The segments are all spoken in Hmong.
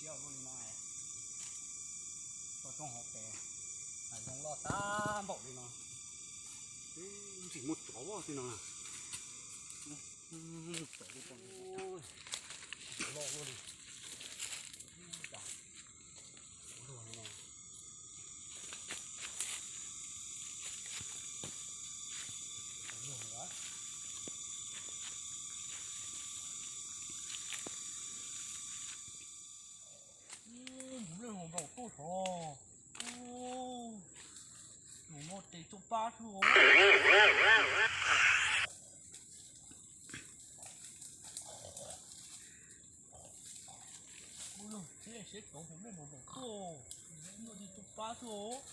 Li no, toj roob hauv pes, hav zoov loj tag npaum li no. Ntxim muaj tsov thiab no. Muaj tsov loj luaj li. Tsov luag li no. Tsov luag li. Mus lej hauv nraum tuaj tod. Mus no tes tuaj pab xwb os. Ua lug thiab siab tod mus lej hauv nraum tuaj, mus no tes tuaj pab xwb os.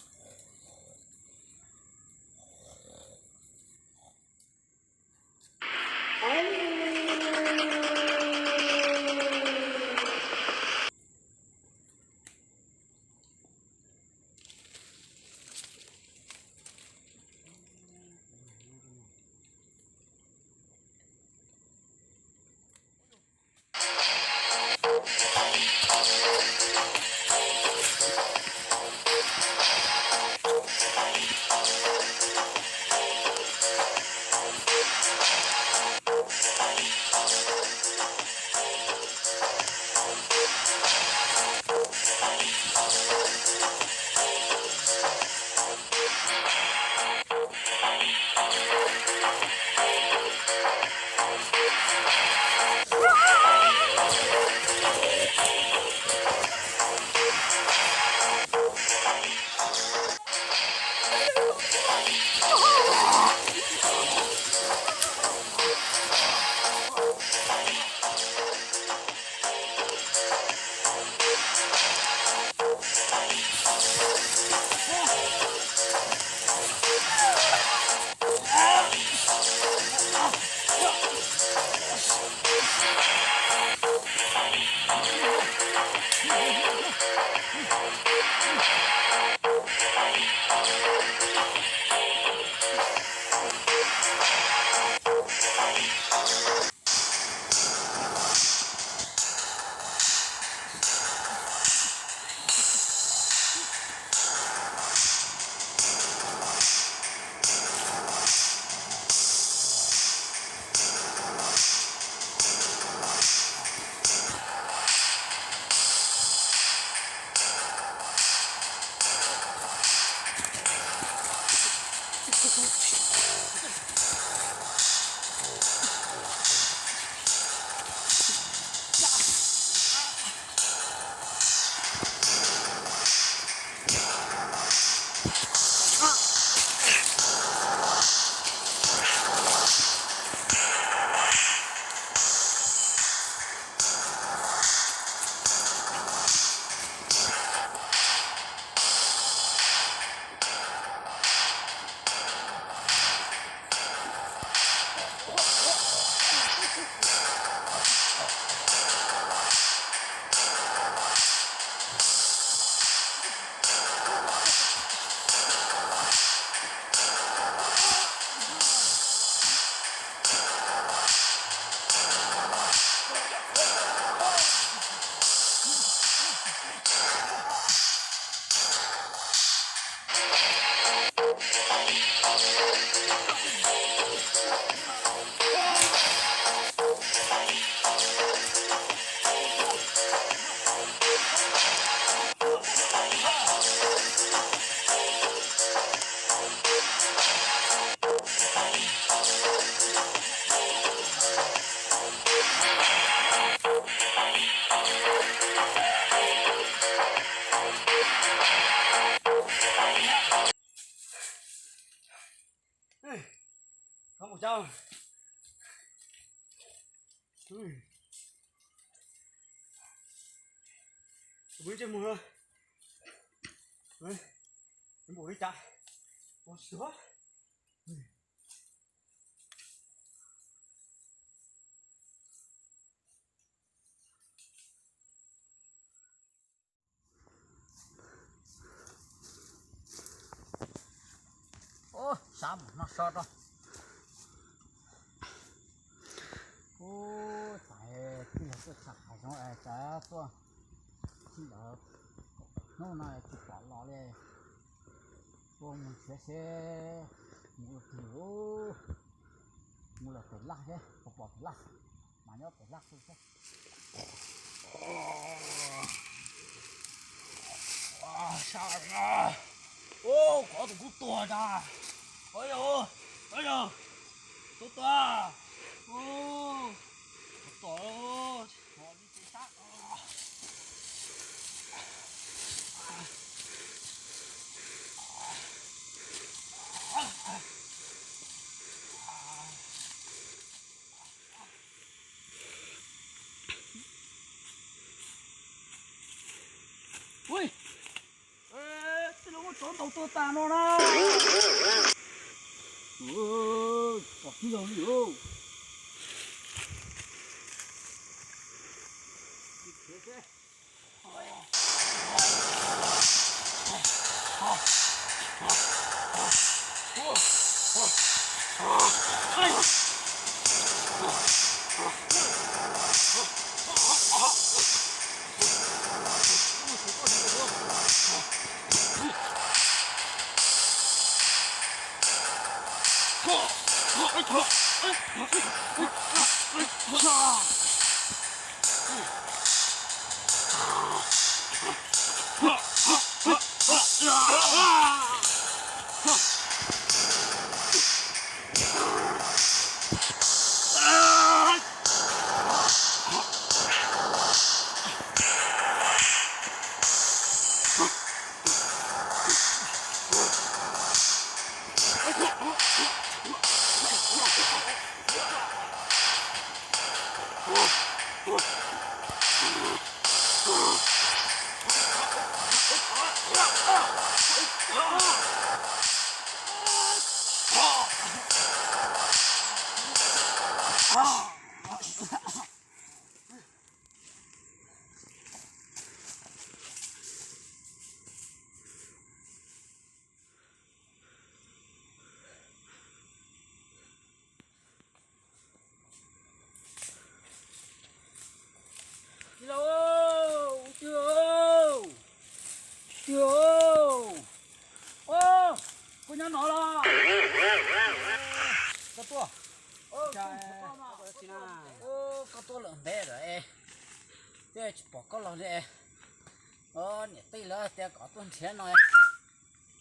Khov mus cab. Tus ntsej muag no, npaum li cas, ua siab. Ub, sab mus noj so rau. Ub, xav tias tuaj tsham hav zoov es xav tuaj Ntawd hnub no tsis pom los li, ua mus nrhiav seb mus ua twg, mus lawm pem laj thiab, pom pom pem laj, mas nyob pem laj xwb thiab. Kov tus kub tuag tas, yog, yog, tuag tuag, tuag, Ui, tej no muab tsov ntaus tuag tas no na. Pom tib zaug li. Tij laug, twg, twg, o, koj nyob no los? Koj tuaj, koj tuaj lawm ntev lawm es thiaj tsis pom koj los li. Niam tij lawv tias kom tuaj nrhiav no,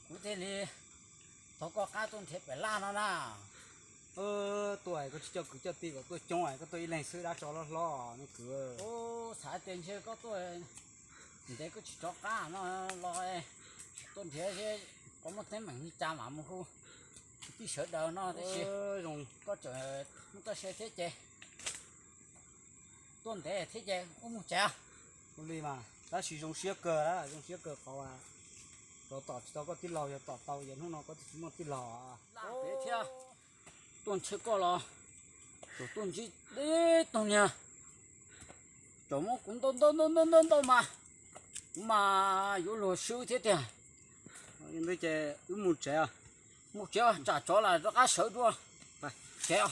kuv thiaj li thov koj qab tuaj nrhiav pem laj no na. Tuaj koj tsis coj kwv coj tij kom tuaj coob, koj tuaj ib leeg xwb dab tso loj hlob ne kwv. Xav tias ntshe koj tuaj ntev koj tsis rov qab no los, tuaj nrhiav seb koj muaj teeb meem li cas mam mus hu kwv tij sawv daws no tab sis koj tseem muaj txoj sia thiab ces tuaj ntev thiab ces wb mus tsev. Ua li mas tab sis zoo siab kawg, zoo siab kawg qhov rov tom tsis tau koj tij laug, yog tom tau ces hnub no koj twb tsis muaj tij laug thiab. Tuaj ntshe koj los tseem tuaj ntsib deb toog niag, tseem muab kuv ntaus ntaus ntaus ntaus ntaus mas kuv mas yuav luag swb thiab tiag. Yog li ces wb mus tsev, mus tsev, tsam tsov lawm rov qab sawv dua tsev.